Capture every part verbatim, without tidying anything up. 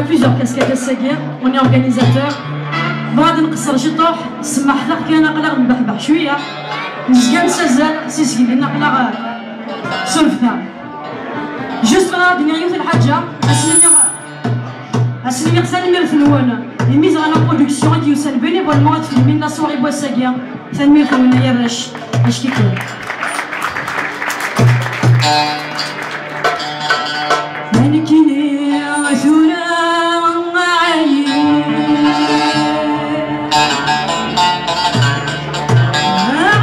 Plusieurs casquettes ass-agi, on est organisateur. Bɣiɣ ad nqeṣṣer ciṭuḥ, semmḥet-aɣ kan, aql-aɣ nbeḥbeḥ cwiya. Nezga nessazal s iseglen, aql-aɣ, euh, surfet-aɣ. Juste bɣiɣ ad d-iniɣ yiwet n lḥaǧa, ad sen-iniɣ, ad sen-iniɣ tanemmirt-nwen i Mizrana Production i d-yusan bénévolement ad filmin la soirée n wass-agi. Tanemmirt-nwen ay arrac, acki-ken. Nekkini tura ɛyiɣ,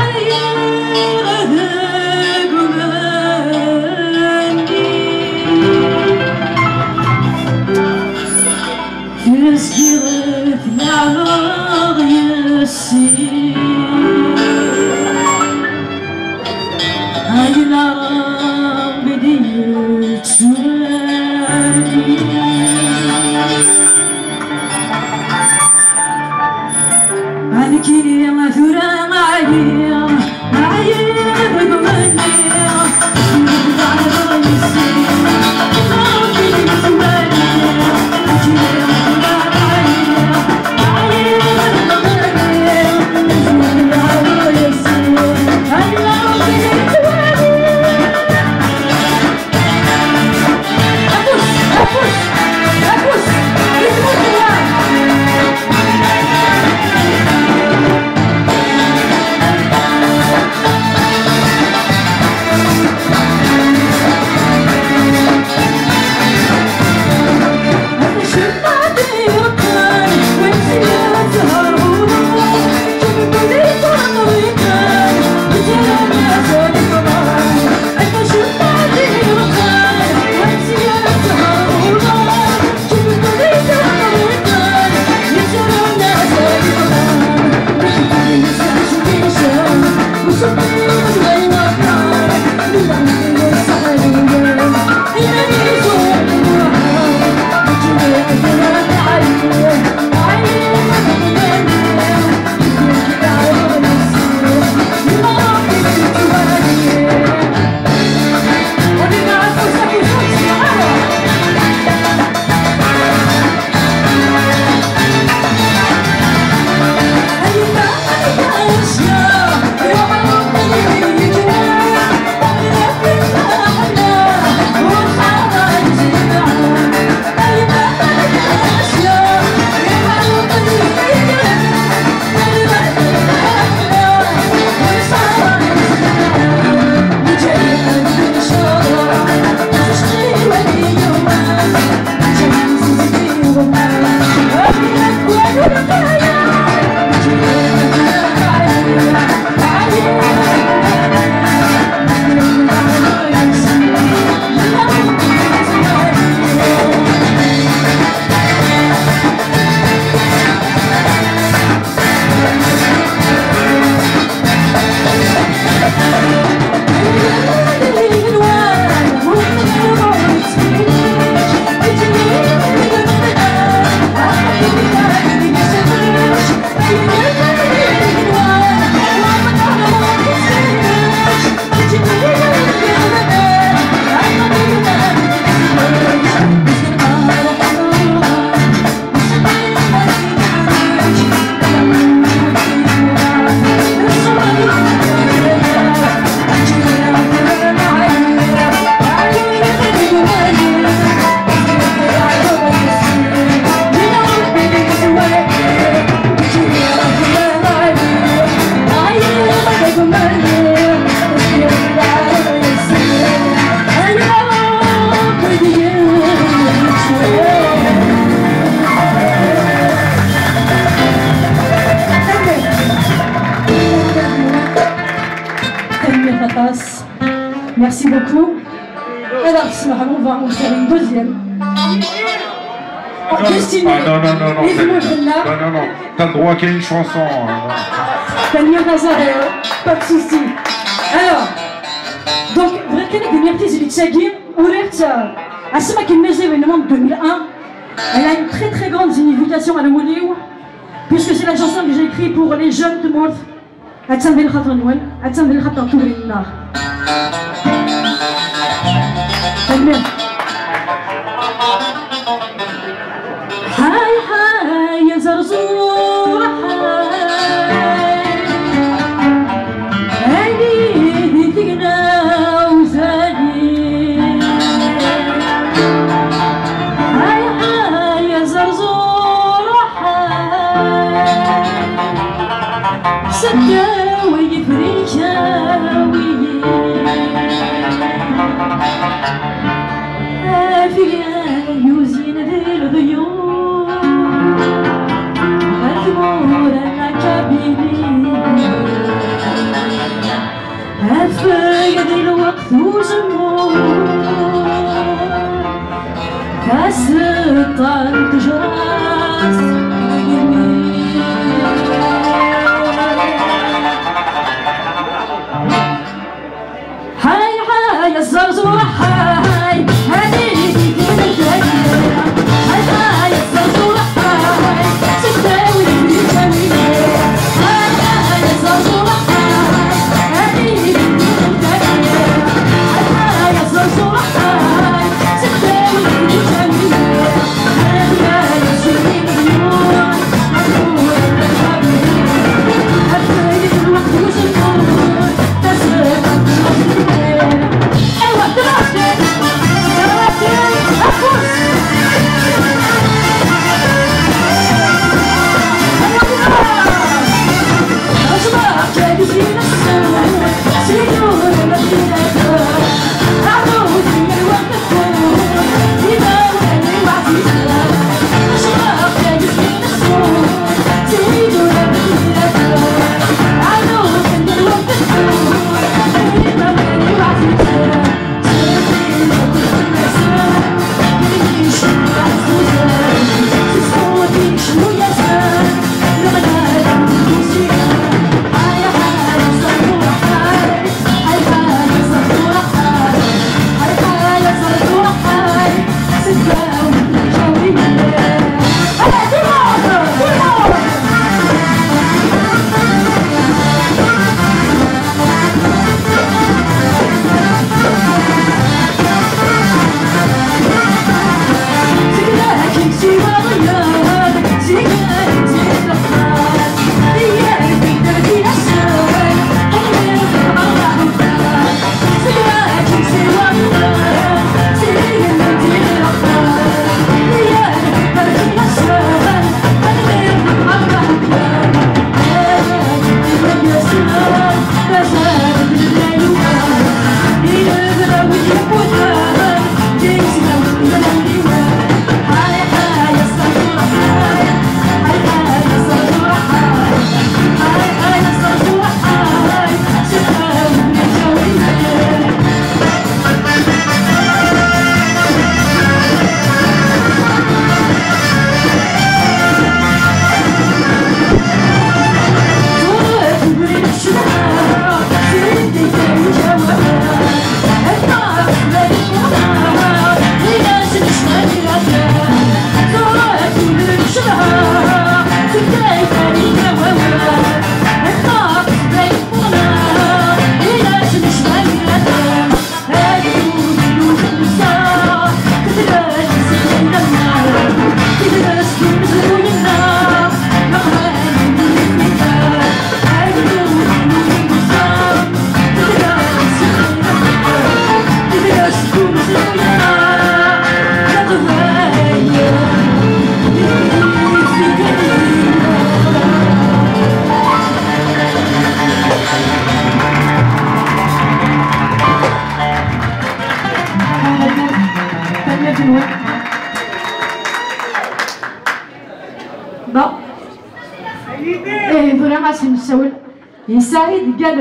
ɛyiɣ deg umenni. Tezgiḍ tleɛbeḍ yes-i, ay la Rebbi d-yettwali. Nekkini tura ɛyiɣ, ɛyiɣ deg umenni. Tanemmirt aṭas. Merci beaucoup. Alors, on va en faire une deuxième. Oh, Christine, ah, non, non, non, non, aidez-moi, Jeanne-Marc. Non, non, non. T'as le droit qu'à une chanson, hein. Tanemmirt a Zahra, pas de souci. Alors, donc, bɣiɣ kan ad d-iniɣ tizlit-agi, uriɣ-tt, euh, asmi akken mazal événement de deux mille un. Elle a une très, très grande signification à l'Amouliou, puisque c'est la chanson que j'ai écrite pour les jeunes de Mourte. Attan di lxaṭer-nwen, attan di lxaṭer tudrin-nneɣ. Tanemmirt. Seddaw yefrikawiyen, afya yuzin di leḍyur, ar tmura n Kabili. Afay di lweqt uzemmur, taseṭṭa n tejrat. Hay, hay, a Zerzureḥ, hay, hadi, hadi, hadi, hadi. Hay, hay, a Zerzureḥ, hay, s ttawil, ttawil. Hay, hay, a Zerzureḥ, hay, hadi, hadi, hadi. Hay, hay, a Zerzureḥ, hay, s ttawil, ttawil. Tanemmirt-nwen. Bon. Eh, tura ad s-nessawel i Saɛid Gall.